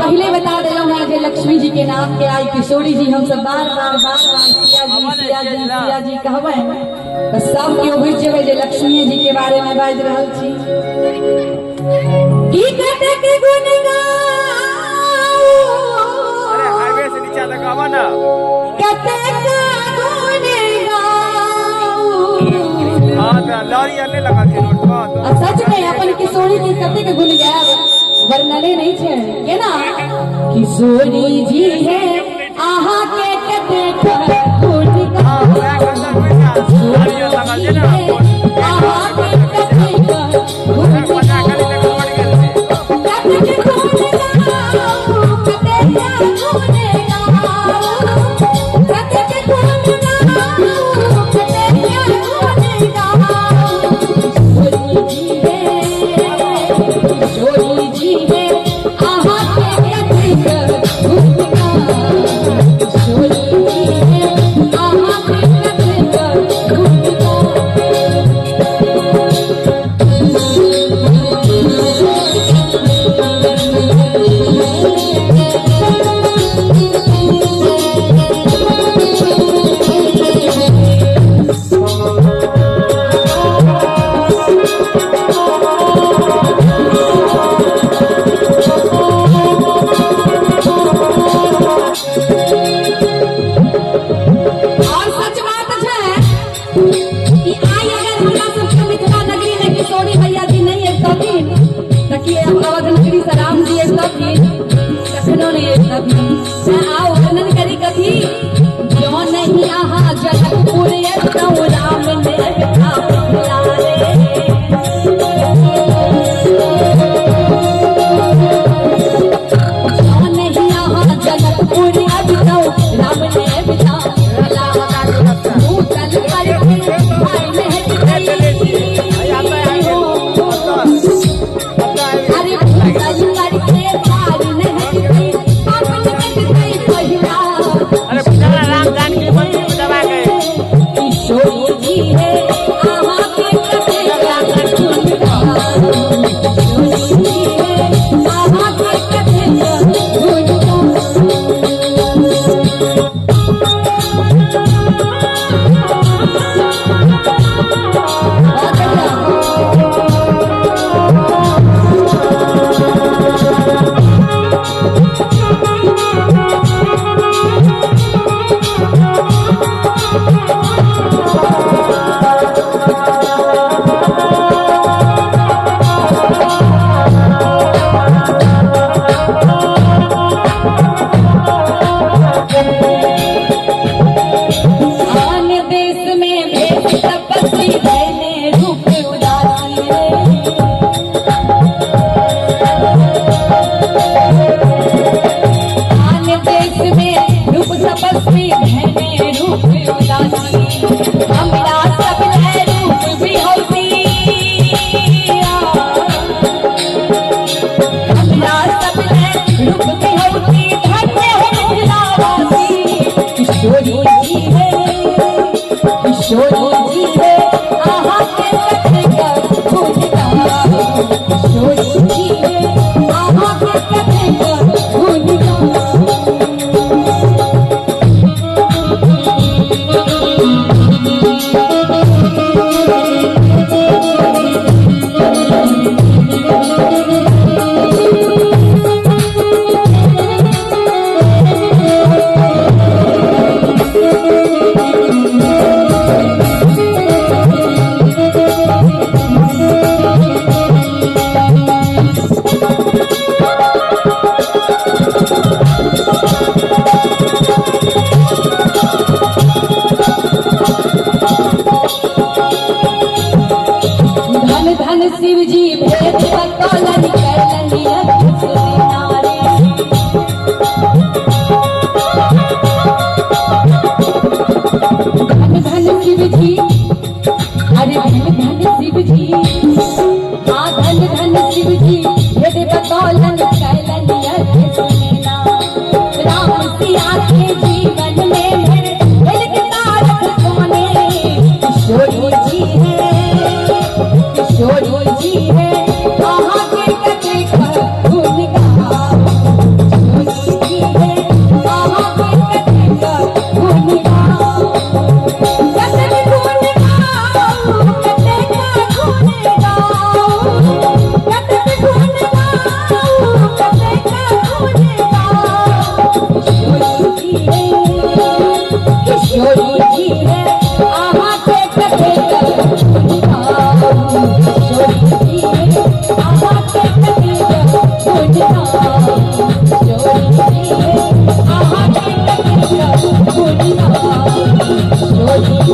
पहले बता देलहुँ हैं जे लक्ष्मी जी के नाम के आई किशोरी जी हम सब बार बार बार बार सिया जी सिया जी सिया जी कहबै तऽ सब केओ बुझि जेबै जे लक्ष्मी जी के बारे में बाजि रहल छी। की कतेक गुण गाऊ, अरे हाईवे से नीचा तक आवा ना। कतेक गुण गाऊ। हाँ तो लॉरी आने लगा थी रोड पर तो। आ सच में अपन किशोरी के कतेक गुण गायब वर्णने नहीं छे केना। किशोरी जी है आहा के कतेक गुण हाँ गाऊ, वह करता हुई था लॉरी लगा दे ना। आहा के कतेक गुण पता गाऊ, खाली तक रोड गेल छै। कतेक गुण गाऊ, कतेक गुण गाऊ, कतेक गुण गाऊ, कतेक गुण गाऊ। किशोरी जी है, किशोरी जी है आहा के कतेक गुण गाऊ, किशोरी जी है आहा के कतेक गुण गाऊ। और सच बात है कि आई अगर हमरा सबके मिथिला नगरी में किशोरी भैया जी नहीं अबितथिन तऽ कि अवध नगरी से राम जी अबितथिन? कखनो नहीं अबितथिन। तैं आउ वर्णन करी कथी, जो नहीं आहा जनकपुर अबितहुँ राम ने अबिता मिथिला रे। जो नहीं आहा जनकपुर अबितहुँ राम ने अबिता मिथिला, भूतल पर के भाई ने आता है हो। आता है। अरे भूतल पर के भाई ने पाप कटतै पहिला। अरे पुजारा राम जानकी मंदिर में दबा गए। किशोरी जी है आहा के कतेक गुण गाऊ, किशोरी जी है आहा के कतेक गुण गाऊ। बहुत बढ़िया। भौजी।